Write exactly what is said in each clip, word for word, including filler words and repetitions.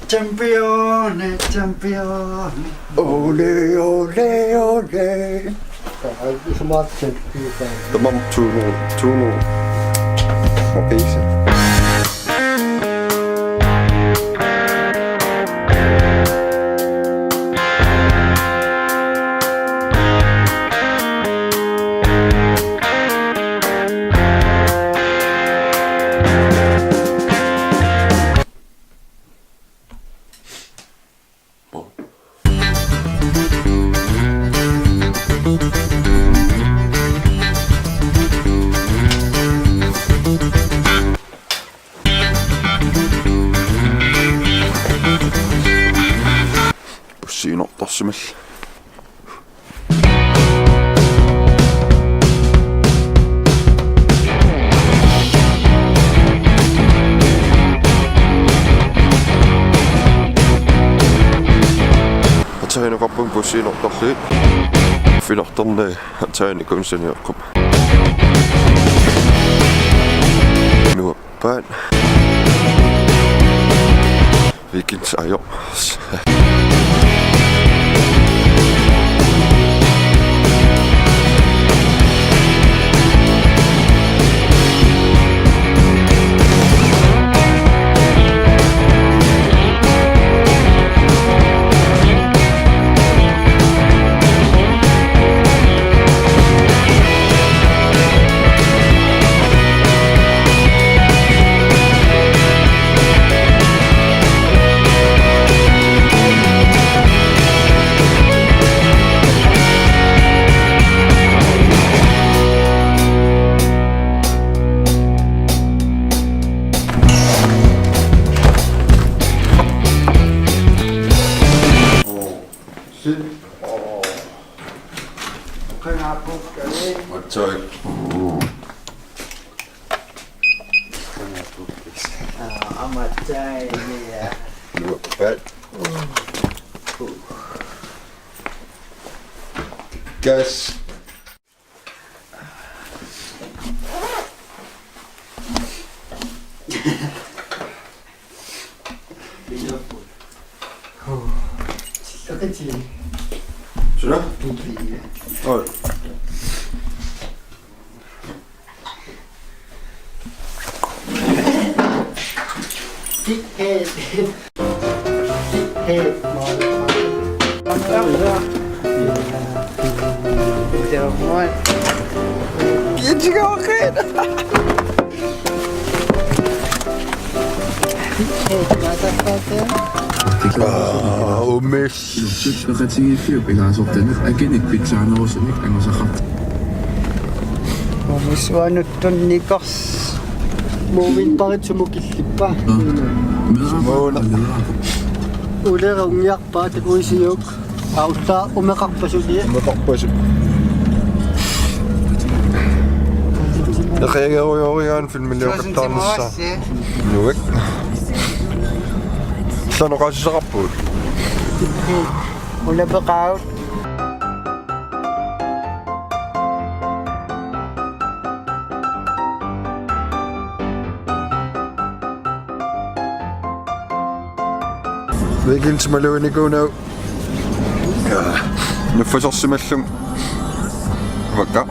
Champion, champion. Ole, ole, ole. Aa, isumaqarpunga. Tamarmik to nul, to nul. Okay, så. Bussiinortarsimallugu. Atsaaneqarpunga bussiinortarlugit. Finartornaa atsaaneqarpunga saniorqum. Nuap- Paat. Weekend ajoq. Sit. Qangaappukkali. Matsoik. Qangaappukkis. Aa, amatsaai, ja. Nuappat. Gas. Suna? Oi. Big head. Big head, motherfucker. Big head, motherfucker. Aa, umis. Ilutsuk peqatigiiffiup ilaasortanik akinik pitsaanerusunik angusaqqat. Umis uanuttun nikors. Muuvin parit sumut killippa. Muuna. Ulera ungiarpaa takuisiuk. Aulta umeqarpasuli. Umeqarpasuli. Eqiagerujooriaan filmiliortarnissaa. Nuak. Sanoqassaqarpugut. Ulapeqaaq. Weekend maluunikuunngilaq. Naffasorsimallunga. Vakka.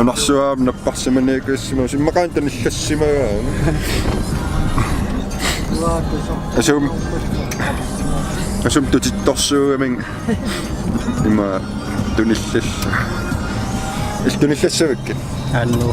Unarsuaq napparsimaniikkussimasoq immaqaana tanillassimagaa. Asum. Asum tutittorsuugamik. Ima tunillal. Illit tunillassavakkit? Annu.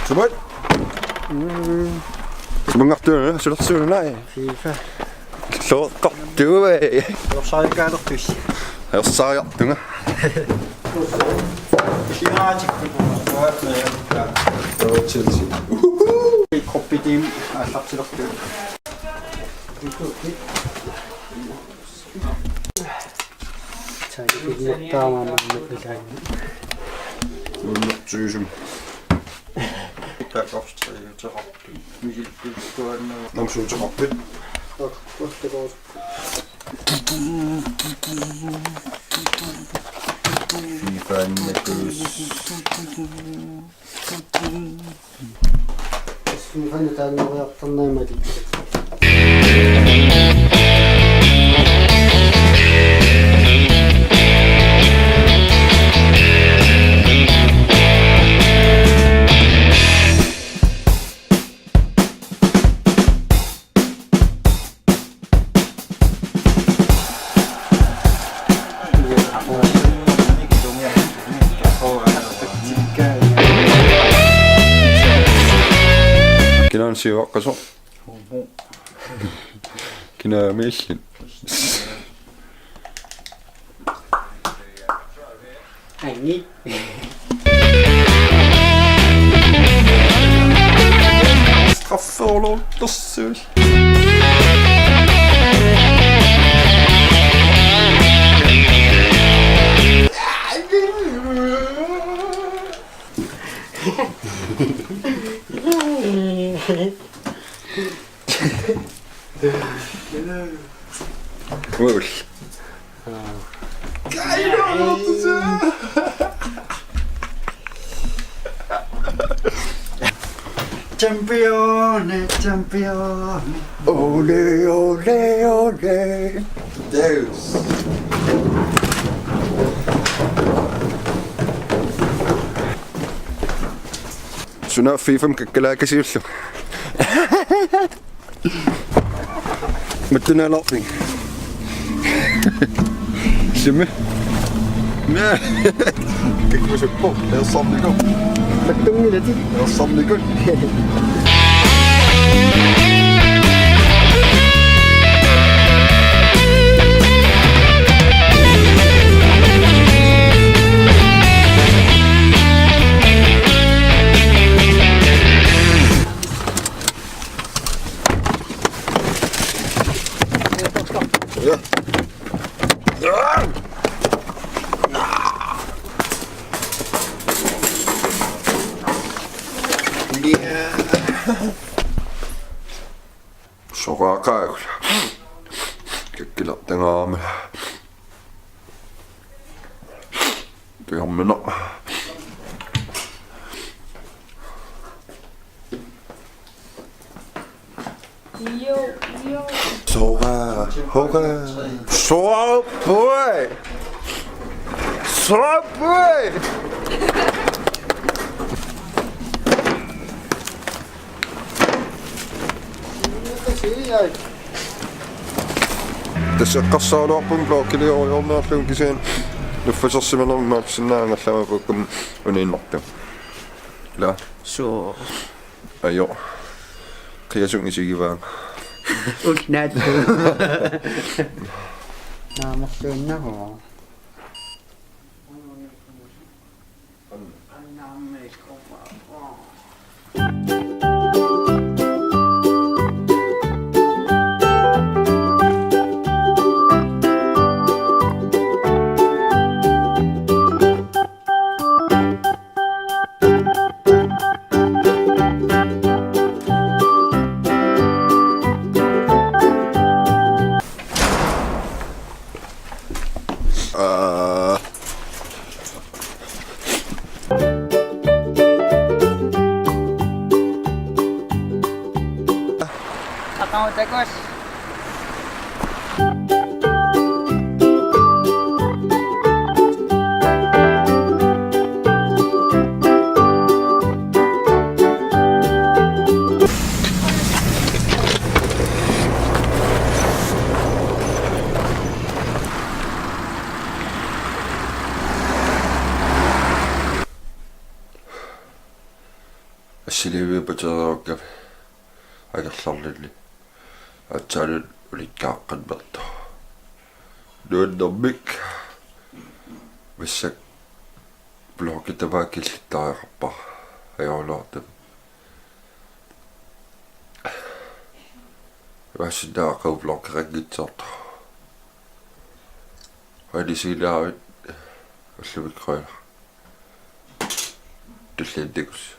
Sumut? Mm. Sumungartuuna, sulersuuna, nai. Fifa. Loqqartuui. Lorsarikaalertusi. Lorsariartunga. Ilaatikku. Chelsea. Gruppetiimi aallartilertugut. Taanna immattaamaammat ilaanni. Unnertuusum. Takorsteriuteqarpit. Misilittuaannaa. Namsuuteqarpit. Takorsteriuteqarpit. Fifaannakuus. Assumifani taannoriartornaa imaluunniit. Kinaana siuaqqasoq? Kinaana miillit? Angi. Strafferloortorsuul. Uul. Champion, champion. Ole, ole, ole. Deus. Sunaaffa FIFA-mi kakkalaakasiullu. Mattunaalaarpit? Sumi? Naa. Kikkusuppoq. Ersarnikut. Mattunngilatit. Ersarnikut. Ja. Soraaqaagula. Kakkilertangaarama. Tujarmina. Jo, jo. Sora, hora. Sora, boy. Sora, boy. Tassa eqqarsaraluarpunga vloggiliorniarlugu kisianni nuffasersimanermut imaassinnaanngallama pukkumi uniinnartoq. Ila. Suu. Ajo. Qiasut isigivaanga. Ullaat. Naamerluinnarpoq. Aa. Aqagu takuss. Assiliiviup atereerukkami angerlarluni aatsaat ulikkaaqqammertoq. Nuannermik massakkut vloggi tamaat killittariaqarpara ajoraluartumik. Imaassinnaavoq aqagu vloggeqanngitsoortoq. Aalisiliarit ullumi qujanaq. Tulliani takuss'.